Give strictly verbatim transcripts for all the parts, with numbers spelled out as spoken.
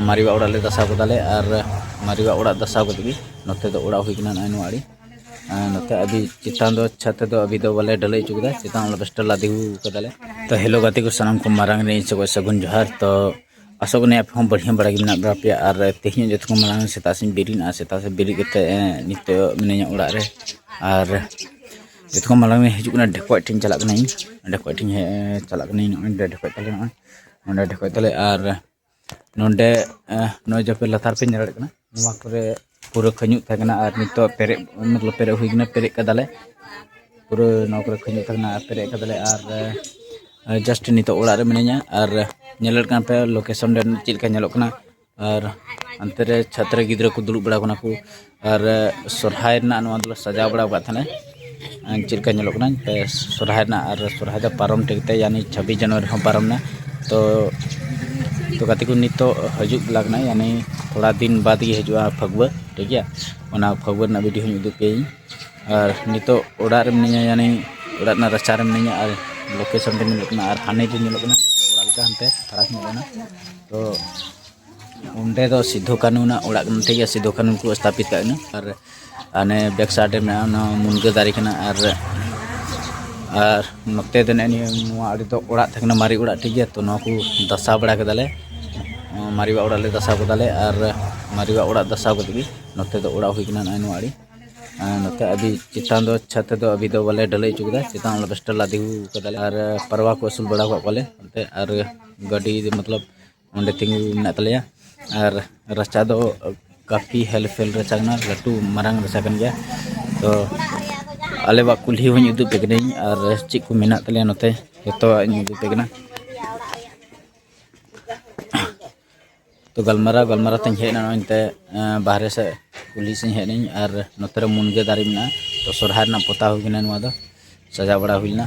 ᱢᱟᱨᱮᱣᱟᱜ ᱚᱲᱟᱜ ᱞᱮ ᱫᱟᱥᱟᱣ ᱠᱟᱫᱟᱞᱮ᱾ ᱟᱨ ᱢᱟᱨᱮᱣᱟᱜ ᱚᱲᱟᱜ ᱫᱟᱥᱟᱣ ᱠᱟᱛᱮ ᱜᱮ ᱱᱚᱛᱮ ᱫᱚ ᱚᱲᱟᱜ ᱦᱩᱭ ᱠᱟᱱᱟ, ᱱᱚᱜᱼᱚᱭ ᱱᱚᱣᱟ ᱟᱲᱮ᱾ ᱟᱨ ᱱᱚᱛᱮ ᱟᱹᱰᱤ ᱪᱮᱛᱟᱱ ᱫᱚ ᱪᱷᱟᱛ ᱫᱚ ᱟᱹᱵᱤ ᱫᱚ ᱵᱟᱞᱮ ᱰᱷᱟᱹᱞᱟᱹᱭ ᱦᱚᱪᱚ ᱠᱟᱫᱟ, ᱪᱮᱛᱟᱱ ᱟᱞᱵᱮᱥᱴᱟᱨ ᱞᱟᱫᱮ ᱦᱩᱭ ᱠᱟᱫᱟᱞᱮ᱾ ᱛᱚ ᱦᱮᱞᱳ ᱜᱟᱛᱮ ᱠᱚ, ᱥᱟᱱᱟᱢ ᱠᱚ ᱢᱟᱨᱟᱝ ᱨᱮ ᱤᱧ ᱥᱮᱫ ᱠᱷᱚᱱ ᱥᱟᱹᱜᱩᱱ ᱡᱚᱦᱟᱨ᱾ ᱛᱚ ᱟᱥᱚᱜ ᱠᱟᱹᱱᱟᱹᱧ ᱟᱯᱮ ᱦᱚᱸ ᱵᱟᱹᱲᱤᱭᱟᱹ ᱵᱟᱲᱟ ᱜᱮ ᱢᱮᱱᱟᱜ ᱵᱟᱲᱟ ᱯᱮᱭᱟ᱾ ᱟᱨ ᱛᱮᱦᱮᱧ ᱡᱚᱛᱚ ᱠᱷᱚᱱ ᱢᱟᱲᱟᱝ ᱥᱮᱛᱟᱜ ᱥᱮᱫ ᱵᱮᱨᱮᱫ ᱮᱱᱟ, ᱥᱮᱛᱟᱜ ᱥᱮᱫ ᱵᱮᱨᱮᱫ ᱠᱟᱛᱮ, ᱮᱸ, ᱱᱤᱛᱚᱜ ᱢᱤᱱᱟᱹᱧᱟ ᱚᱲᱟᱜ ᱨᱮ᱾ ᱟᱨ ᱡᱚᱛᱚ ᱠᱷᱚᱱ ᱢᱟᱲᱟᱝ ᱨᱮ ᱦᱤᱡᱩᱜ ᱠᱟᱱᱟ ᱰᱷᱮᱠᱚᱡ ᱴᱷᱮᱱ ᱪᱟᱞᱟᱜ ᱠᱟᱹᱱᱟᱹᱧ, ᱰᱷᱮᱠᱚᱡ ᱴᱷᱮᱱ ᱦᱮᱡ, ᱪᱟᱞᱟᱜ ᱠᱟᱹᱱᱟᱹᱧ᱾ ᱱᱚᱜᱼᱚᱭ ᱱᱚᱰᱮ ᱰᱷᱮᱠᱚᱡ ᱛᱟᱞᱮ, ᱱᱚᱜᱼᱚᱭ ᱱᱚᱰᱮ ᱰᱷᱮᱠᱚᱡ ᱛᱟᱞᱮ᱾ ᱟᱨ ᱱᱚᱰᱮ, ᱮᱸ, ᱱᱚᱜᱼᱚᱭ ᱡᱟᱯᱮ ᱞᱟᱛᱟᱨ ᱯᱮ ᱧᱮᱞ ᱫᱟᱲᱮᱭᱟᱜ ᱠᱟᱱᱟ, ᱱᱚᱣᱟ ᱠᱚᱨᱮ ᱯᱩᱨᱟᱹ ᱠᱷᱟᱹᱧᱩᱜ ᱛᱟᱦᱮᱸ ᱠᱟᱱᱟ᱾ ᱟᱨ ᱱᱤᱛᱚᱜ ᱯᱮᱨᱮᱡ, ᱢᱚᱛᱞᱚᱵ ᱯᱮᱨᱮᱡ ᱦᱩᱭ ᱠᱟᱱᱟ, ᱯᱮᱨᱮᱡ ᱠᱟᱫᱟᱞᱮ᱾ ᱯᱩᱨᱟᱹ ᱱᱚᱣᱟ ᱠᱚᱨᱮ ᱠᱷᱟᱹᱧᱩᱜ ᱛᱟᱦᱮᱸ ᱠᱟᱱᱟ ᱟᱨ ᱯᱮᱨᱮᱡ ᱠᱟᱫᱟᱞᱮ᱾ ᱟᱨ, ᱮᱸ, just ᱱᱤᱛᱚᱜ ᱚᱲᱟᱜ ᱨᱮ ᱢᱤᱱᱟᱹᱧᱟ᱾ ᱟᱨ ᱧᱮᱞᱮᱫ ᱠᱟᱱ ᱯᱮ location ᱨᱮ ᱪᱮᱫ ᱞᱮᱠᱟ ᱧᱮᱞᱚᱜ ᱠᱟᱱᱟ᱾ ᱟᱨ ᱚᱱᱛᱮ ᱨᱮ ᱪᱷᱟᱛ ᱨᱮ ᱜᱤᱫᱽᱨᱟᱹ ᱠᱚ ᱫᱩᱲᱩᱵ ᱵᱟᱲᱟ ᱠᱟᱱᱟ ᱠᱚ᱾ ᱟᱨ ᱥᱚᱨᱦᱟᱭ ᱨᱮᱱᱟᱜ ᱱᱚᱣᱟ ᱫᱚᱞᱮ ᱥᱟᱡᱟᱣ ᱵᱟᱲᱟ ᱟᱠᱟᱫ ᱛᱟᱦᱮᱱᱟ᱾ ᱪᱮᱫ ᱞᱮᱠᱟ ᱧᱮᱞᱚᱜ ᱠᱟᱱᱟ ᱯᱮ ᱥᱚᱨᱦᱟᱭ ᱨᱮᱱᱟᱜ, ᱟᱨ ᱥᱚᱨᱦᱟᱭ ᱫᱚ ᱯᱟᱨᱚᱢ ᱴᱷᱤᱠ ᱛᱮ, ᱭᱟᱱᱤ ᱪᱷᱟᱵᱵᱤᱥ ᱡᱟᱱᱩᱣᱟᱨᱤ ᱦᱚᱸ ᱯᱟᱨᱚᱢ ᱮᱱᱟ᱾ ᱛᱚ, ᱛᱚ ᱜᱟᱛᱮ ᱠᱚ, ᱱᱤᱛᱚᱜ ᱦᱤᱡᱩᱜ ᱞᱟᱜᱱᱟ, ᱭᱟᱱᱤ ᱛᱷᱚᱲᱟ ᱫᱤᱱ ᱵᱟᱫᱽ ᱜᱮ ᱦᱤᱡᱩᱜᱼᱟ ᱯᱷᱟᱹᱜᱩᱣᱟᱹ, ᱴᱷᱤᱠ ᱜᱮᱭᱟ᱾ ᱚᱱᱟ ᱯᱷᱟᱹᱜᱩᱣᱟᱹ ᱨᱮᱱᱟᱜ video ᱦᱚᱸᱧ ᱩᱫᱩᱜ ᱯᱮᱭᱟᱹᱧ᱾ ᱟᱨ ᱱᱤᱛᱚᱜ ᱚᱲᱟᱜ ᱨᱮ ᱢᱤᱱᱟᱹᱧᱟ, ᱭᱟᱱᱤ ᱚᱲᱟᱜ ᱨᱮᱱᱟᱜ ᱨᱟᱪᱟ ᱨᱮ ᱢᱤᱱᱟᱹᱧᱟ᱾ ᱟᱨ location ᱨᱮ ᱧᱮᱞᱚᱜ ᱠᱟᱱᱟ, ᱟᱨ ᱦᱟᱱᱮ ᱡᱮ ᱧᱮᱞᱚᱜ ᱠᱟᱱᱟ ᱚᱲᱟᱜ ᱞᱮᱠᱟ, ᱦᱟᱱᱛᱮ ᱯᱷᱟᱨᱟᱠ ᱧᱚᱜ ᱠᱟᱱᱟ᱾ ᱛᱚ ᱚᱸᱰᱮ ᱫᱚ ᱥᱤᱫᱷᱩ ᱠᱟᱹᱱᱩ ᱨᱮᱱᱟᱜ ᱚᱲᱟᱜ ᱠᱟᱱᱟ, ᱴᱷᱤᱠ ᱜᱮᱭᱟ, ᱥᱤᱫᱷᱩ ᱠᱟᱹᱱᱩ ᱠᱚ ᱥᱛᱷᱟᱯᱤᱛ ᱠᱟᱜ ᱠᱤᱱᱟ᱾ ᱟᱨ ᱦᱟᱱᱮ back side ᱨᱮ ᱢᱮᱱᱟᱜᱼᱟ, ᱚᱱᱟ ᱢᱩᱱᱜᱟᱹ ᱫᱟᱨᱮ ᱠᱟᱱᱟ᱾ ᱟᱨ, ᱟᱨ ᱱᱚᱛᱮ ᱫᱚ ᱱᱮᱜᱼᱮ ᱱᱤᱭᱟᱹ ᱱᱚᱣᱟ ᱟᱲᱮ ᱫᱚ ᱚᱲᱟᱜ ᱛᱟᱦᱮᱸ ᱠᱟᱱᱟ, ᱢᱟᱨᱮ ᱚᱲᱟᱜ, ᱴᱷᱤᱠ ᱜᱮᱭᱟ᱾ ᱛᱚ ᱱᱚᱣᱟ ᱠᱚ ᱫᱟᱥᱟ ᱵᱟᱲᱟ ᱠᱮᱫᱟᱞᱮ, ᱢᱟᱨᱮᱣᱟᱜ ᱚᱲᱟᱜ ᱞᱮ ᱫᱟᱥᱟᱣ ᱠᱮᱫᱟᱞᱮ᱾ ᱟᱨ ᱢᱟᱨᱮᱣᱟᱜ ᱚᱲᱟᱜ ᱫᱟᱥᱟᱣ ᱠᱟᱛᱮ ᱜᱮ ᱱᱚᱛᱮ ᱫᱚ ᱚᱲᱟᱜ ᱦᱩᱭ ᱠᱟᱱᱟ, ᱱᱚᱜᱼᱚᱭ ᱱᱚᱣᱟ ᱟᱲᱮ᱾ ᱟᱨ ᱱᱚᱛᱮ ᱟᱹᱰᱤ ᱪᱮᱛᱟᱱ ᱫᱚ ᱪᱷᱟᱛ ᱫᱚ ᱟᱹᱵᱤ ᱫᱚ ᱵᱟᱞᱮ ᱰᱷᱟᱹᱞᱟᱹᱭ ᱦᱚᱪᱚ ᱠᱮᱫᱟ, ᱪᱮᱛᱟᱱ ᱟᱞᱵᱮᱥᱴᱟᱨ ᱞᱟᱫᱮ ᱦᱩᱭ ᱠᱟᱫᱟᱞᱮ᱾ ᱟᱨ ᱯᱟᱨᱣᱟ ᱠᱚ ᱟᱹᱥᱩᱞ ᱵᱟᱲᱟ ᱟᱠᱟᱫ ᱠᱚᱣᱟᱞᱮ ᱚᱱᱛᱮ᱾ ᱟᱨ ᱜᱟᱹᱰᱤ ᱢᱚᱛᱞᱚᱵ ᱚᱸᱰᱮ ᱛᱤᱸᱜᱩ ᱢᱮᱱᱟᱜ ᱛᱟᱞᱮᱭᱟ᱾ ᱟᱨ ᱨᱟᱪᱟ ᱫᱚ ᱠᱟᱯᱷᱤ ᱦᱮᱞ ᱯᱷᱮᱞ ᱨᱟᱪᱟ ᱠᱟᱱᱟ, ᱞᱟᱹᱴᱩ ᱢᱟᱨᱟᱝ ᱨᱟᱪᱟ ᱠᱟᱱ ᱜᱮᱭᱟ᱾ ᱛᱚ ᱟᱞᱮᱣᱟᱜ ᱠᱩᱞᱦᱤ ᱦᱚᱸᱧ ᱩᱫᱩᱜ ᱯᱮ ᱠᱟᱹᱱᱟᱹᱧ, ᱟᱨ ᱪᱮᱫ ᱠᱚ ᱢᱮᱱᱟᱜ ᱛᱟᱞᱮᱭᱟ ᱱᱚᱛᱮ, ᱡᱚᱛᱚᱣᱟᱜ ᱤᱧ ᱩᱫᱩᱜ ᱯᱮ ᱠᱟᱱᱟ᱾ ᱛᱚ ᱜᱟᱞᱢᱟᱨᱟᱣ ᱜᱟᱞᱢᱟᱨᱟᱣ ᱛᱮᱧ ᱦᱮᱡ ᱮᱱᱟ ᱱᱚᱜᱼᱚᱭ ᱱᱚᱛᱮ, ᱮᱸ, ᱵᱟᱦᱨᱮ ᱥᱮᱫ ᱠᱩᱞᱦᱤ ᱥᱮᱫ ᱤᱧ ᱦᱮᱡ ᱮᱱᱟᱹᱧ᱾ ᱟᱨ ᱱᱚᱛᱮ ᱨᱮ ᱢᱩᱱᱜᱟᱹ ᱫᱟᱨᱮ ᱢᱮᱱᱟᱜᱼᱟ, ᱛᱚ ᱥᱚᱨᱦᱟᱭ ᱨᱮᱱᱟᱜ ᱯᱚᱛᱟᱣ ᱦᱩᱭ ᱠᱟᱱᱟ ᱱᱚᱣᱟ ᱫᱚ᱾ ᱥᱟᱡᱟᱣ ᱵᱟᱲᱟ ᱦᱩᱭ ᱞᱮᱱᱟ᱾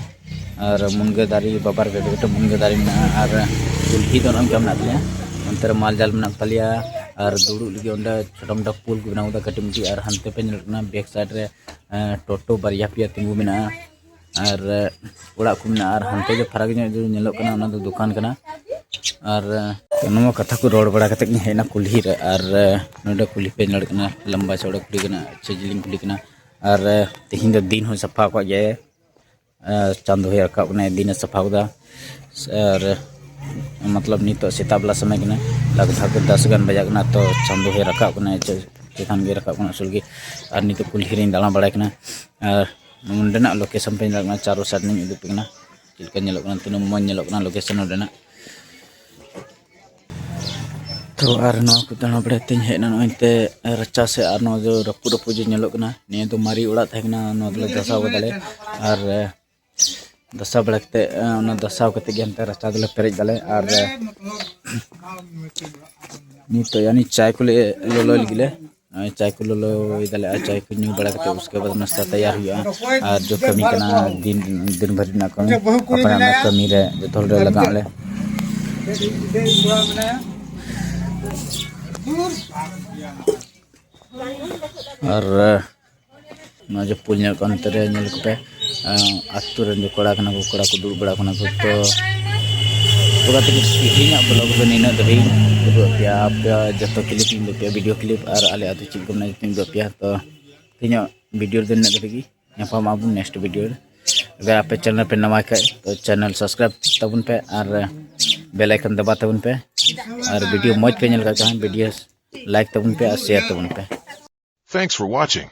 ᱟᱨ ᱢᱩᱱᱜᱟᱹ ᱫᱟᱨᱮ, ᱵᱟᱵᱟᱨ ᱵᱮᱵᱮ ᱠᱟᱹᱴᱩᱵ ᱢᱩᱱᱜᱟᱹ ᱫᱟᱨᱮ ᱢᱮᱱᱟᱜᱼᱟ᱾ ᱟᱨ ᱠᱩᱞᱦᱤ ᱫᱚ ᱱᱚᱜᱼᱚᱭ ᱱᱚᱝᱠᱟ ᱢᱮᱱᱟᱜ ᱛᱟᱞᱮᱭᱟ᱾ ᱚᱱᱛᱮ ᱨᱮ ᱢᱟᱞ ᱡᱟᱞ ᱢᱮᱱᱟᱜ ᱛᱟᱞᱮᱭᱟ᱾ ᱟᱨ ᱫᱩᱲᱩᱵ ᱞᱟᱹᱜᱤᱫ ᱚᱸᱰᱮ ᱪᱷᱳᱴᱳ ᱢᱳᱴᱳ ᱯᱩᱞ ᱠᱚ ᱵᱮᱱᱟᱣ ᱠᱟᱫᱟ ᱠᱟᱹᱴᱤᱡ ᱢᱟᱹᱴᱤᱡ᱾ ᱟᱨ ᱦᱟᱱᱛᱮ ᱯᱮ ᱧᱮᱞᱚᱜ ᱠᱟᱱᱟ back side ᱨᱮ, ᱮᱸ, ᱴᱳᱴᱳ ᱵᱟᱨᱭᱟ ᱯᱮᱭᱟ ᱛᱤᱸᱜᱩ ᱢᱮᱱᱟᱜᱼᱟ᱾ ᱟᱨ ᱚᱲᱟᱜ ᱠᱚ ᱢᱮᱱᱟᱜᱼᱟ᱾ ᱟᱨ ᱦᱟᱱᱛᱮ ᱡᱮ ᱯᱷᱟᱨᱟᱠ ᱧᱚᱜ ᱡᱮ ᱧᱮᱞᱚᱜ ᱠᱟᱱᱟ, ᱚᱱᱟ ᱫᱚ ᱫᱚᱠᱟᱱ ᱠᱟᱱᱟ᱾ ᱟᱨ ᱱᱚᱣᱟ ᱠᱟᱛᱷᱟ ᱠᱚ ᱨᱚᱲ ᱵᱟᱲᱟ ᱠᱟᱛᱮ ᱤᱧ ᱦᱮᱡ ᱮᱱᱟ ᱠᱩᱞᱦᱤ ᱨᱮ᱾ ᱟᱨ ᱱᱚᱰᱮ ᱠᱩᱞᱦᱤ ᱯᱮ ᱧᱮᱞ ᱠᱟᱱᱟ, ᱞᱟᱢᱵᱟ ᱪᱚᱣᱲᱟ ᱠᱩᱞᱦᱤ ᱠᱟᱱᱟ, ᱟᱪᱪᱷᱟ ᱡᱤᱞᱤᱧ ᱠᱩᱞᱦᱤ ᱠᱟᱱᱟ᱾ ᱟᱨ ᱛᱮᱦᱮᱧ ᱫᱚ ᱫᱤᱱ ᱦᱚᱸ ᱥᱟᱯᱷᱟ ᱠᱟᱜ ᱜᱮᱭᱟ᱾ ᱟᱨ ᱪᱟᱸᱫᱚ ᱦᱚᱸᱭ ᱨᱟᱠᱟᱵ ᱠᱟᱱᱟ, ᱫᱤᱱᱮ ᱥᱟᱯᱷᱟ ᱠᱟᱫᱟ᱾ ᱟᱨ ᱢᱚᱛᱞᱚᱵ ᱱᱤᱛᱚᱜ ᱥᱮᱛᱟᱜ ᱵᱮᱞᱟ ᱥᱚᱢᱚᱭ ᱠᱟᱱᱟ, ᱞᱟᱜᱽ ᱵᱷᱟᱜᱽ ᱫᱚᱥ ᱜᱟᱱ ᱵᱟᱡᱟᱜ ᱠᱟᱱᱟ᱾ ᱛᱚ ᱪᱟᱸᱫᱚ ᱦᱚᱸᱭ ᱨᱟᱠᱟᱵ ᱠᱟᱱᱟ, ᱪᱮ-, ᱪᱮᱛᱟᱱ ᱜᱮ ᱨᱟᱠᱟᱵ ᱠᱟᱱᱟ ᱩᱥᱩᱞ ᱜᱮ᱾ ᱟᱨ ᱱᱤᱛᱚᱜ ᱠᱩᱞᱦᱤ ᱨᱤᱧ ᱫᱟᱬᱟ ᱵᱟᱲᱟᱭ ᱠᱟᱱᱟ᱾ ᱟᱨ ᱱᱚᱸᱰᱮᱱᱟᱜ ᱞᱳᱠᱮᱥᱚᱱ ᱯᱮ ᱧᱮᱞ ᱠᱟᱱᱟ, ᱪᱟᱨᱚ ᱥᱟᱭᱤᱰ ᱨᱤᱧ ᱩᱫᱩᱜ ᱯᱮ ᱠᱟᱱᱟ ᱪᱮᱫ ᱞᱮᱠᱟ ᱧᱮᱞᱚᱜ ᱠᱟᱱᱟ, ᱛᱤᱱᱟᱹᱜ ᱢᱚᱡᱽ ᱧᱮᱞᱚᱜ ᱠᱟᱱᱟ ᱞᱳᱠᱮᱥᱚᱱ ᱱᱚᱸᱰᱮᱱᱟᱜ᱾ ᱛᱚ ᱟᱨ ᱱᱚᱣᱟ ᱠᱚ ᱫᱟᱬᱟ ᱵᱟᱲᱟᱭ ᱛᱮᱧ ᱦᱮᱡ ᱮᱱᱟ ᱱᱚᱜᱼᱚᱭ ᱛᱮ ᱨᱟᱪᱟ ᱥᱮᱫ᱾ ᱟᱨ ᱱᱚᱣᱟ ᱫᱚ ᱨᱟᱹᱯᱩᱫ ᱨᱟᱹᱯᱩᱫ ᱡᱮ ᱧᱮᱞᱚᱜ ᱠᱟᱱᱟ, ᱱᱤᱭᱟᱹ ᱫᱚ ᱢᱟᱨᱮ ᱚᱲᱟᱜ ᱛᱟᱦᱮᱸ ᱠᱟᱱᱟ, ᱱᱚᱣᱟ ᱫᱚᱞᱮ ᱫᱷᱟᱥᱟᱣ ᱠᱟᱫᱟᱞᱮ᱾ ᱟᱨ ᱫᱷᱟᱥᱟᱣ ᱵᱟᱲᱟ ᱠᱟᱛᱮ, ᱚᱱᱟ ᱫᱷᱟᱥᱟᱣ ᱠᱟᱛᱮ ᱜᱮ ᱦᱟᱱᱛᱮ ᱨᱟᱪᱟ ᱫᱚᱞᱮ ᱯᱮᱨᱮᱡ ᱫᱟᱞᱮ᱾ ᱟᱨ ᱱᱤᱛᱚᱜ ᱭᱟᱱᱤ ᱪᱟᱭ ᱠᱚᱞᱮ ᱞᱚᱞᱚᱭ ᱞᱟᱹᱜᱤᱫ ᱞᱮ, ᱪᱟᱭ ᱠᱚ ᱞᱚᱞᱚᱭ ᱫᱟᱞᱮ᱾ ᱟᱨ ᱪᱟᱭ ᱠᱚ ᱧᱩ ᱵᱟᱲᱟ ᱠᱟᱛᱮ ᱩᱥᱠᱮ ᱵᱟᱫ ᱱᱟᱥᱛᱟ ᱛᱮᱭᱟᱨ ᱦᱩᱭᱩᱜᱼᱟ᱾ ᱟᱨ ᱡᱚ ᱠᱟᱹᱢᱤ ᱠᱟᱱᱟ, ᱫᱤᱱ, ᱫᱤᱱ ᱵᱷᱟᱹᱨ ᱨᱮᱱᱟᱜ ᱠᱟᱹᱢᱤ, ᱟᱯᱱᱟᱨᱟᱜ ᱠᱟᱹᱢᱤ ᱨᱮ ᱡᱚᱛᱚ ᱦᱚᱲ ᱞᱮ ᱞᱟᱜᱟᱜ ᱟᱞᱮ᱾ ᱟᱨ ᱱᱚᱣᱟ ᱡᱮ ᱯᱩᱞ ᱧᱮᱞᱚᱜ ᱠᱟᱱ, ᱚᱱᱛᱮ ᱨᱮ ᱧᱮᱞ ᱠᱚᱯᱮ, ᱟᱸ, ᱟᱹᱛᱩ ᱨᱮᱱ ᱡᱮ ᱠᱚᱲᱟ ᱠᱟᱱᱟ ᱠᱚ, ᱠᱚᱲᱟ ᱠᱚ ᱫᱩᱲᱩᱵ ᱵᱟᱲᱟ ᱠᱟᱱᱟ ᱠᱚ᱾ ᱛᱚ ᱛᱷᱚᱲᱟ ᱛᱮᱜᱮ ᱛᱮᱦᱮᱧᱟᱜ ᱵᱞᱚᱜ ᱫᱚ ᱱᱤᱱᱟᱹᱜ ᱫᱷᱟᱹᱵᱤᱡ ᱤᱧ ᱩᱫᱩᱜ ᱟᱯᱮᱭᱟ, ᱟᱯᱮᱭᱟᱜ ᱡᱚᱛᱚ ᱠᱞᱤᱯ ᱤᱧ ᱩᱫᱩᱜ ᱟᱯᱮᱭᱟ, ᱵᱷᱤᱰᱤᱭᱳ ᱠᱞᱤᱯ ᱟᱨ ᱟᱞᱮ ᱟᱹᱛᱩ ᱪᱮᱫ ᱞᱮᱠᱟ ᱢᱮᱱᱟᱜᱼᱟ ᱡᱚᱛᱚᱧ ᱩᱫᱩᱜ ᱟᱯᱮᱭᱟ᱾ ᱛᱚ ᱛᱮᱦᱮᱧᱟᱜ ᱵᱷᱤᱰᱤᱭᱳ ᱨᱮᱫᱚ ᱱᱤᱱᱟᱹᱜ ᱫᱷᱟᱹᱵᱤᱡ ᱜᱮ, ᱧᱟᱯᱟᱢ ᱟᱵᱚᱱ ᱱᱮᱠᱥᱴ ᱵᱷᱤᱰᱤᱭᱳ ᱨᱮ᱾ ᱟᱜᱟᱨ ᱟᱯᱮ ᱪᱮᱱᱮᱞ ᱯᱮ ᱱᱟᱣᱟ ᱠᱷᱟᱡ ᱛᱚ ᱪᱮᱱᱮᱞ ᱥᱟᱵᱥᱠᱨᱟᱭᱤᱵ ᱛᱟᱵᱚᱱ ᱯᱮ ᱟᱨ ᱵᱮᱞ ᱟᱭᱠᱚᱱ ᱫᱟᱵᱟ ᱛᱟᱵᱚᱱ ᱯᱮ᱾ ᱟᱨ ᱵᱷᱤᱰᱤᱭᱳ ᱢᱚᱡᱽ ᱯᱮ ᱧᱮᱞ ᱠᱟᱜ ᱠᱷᱟᱱ ᱵᱷᱤᱰᱤᱭᱳ ᱞᱟᱭᱤᱠ ᱛᱟᱵᱚᱱ ᱯᱮ ᱟᱨ ᱥᱮᱭᱟᱨ ᱛᱟᱵᱚᱱ ᱯᱮ᱾ Thanks for watching.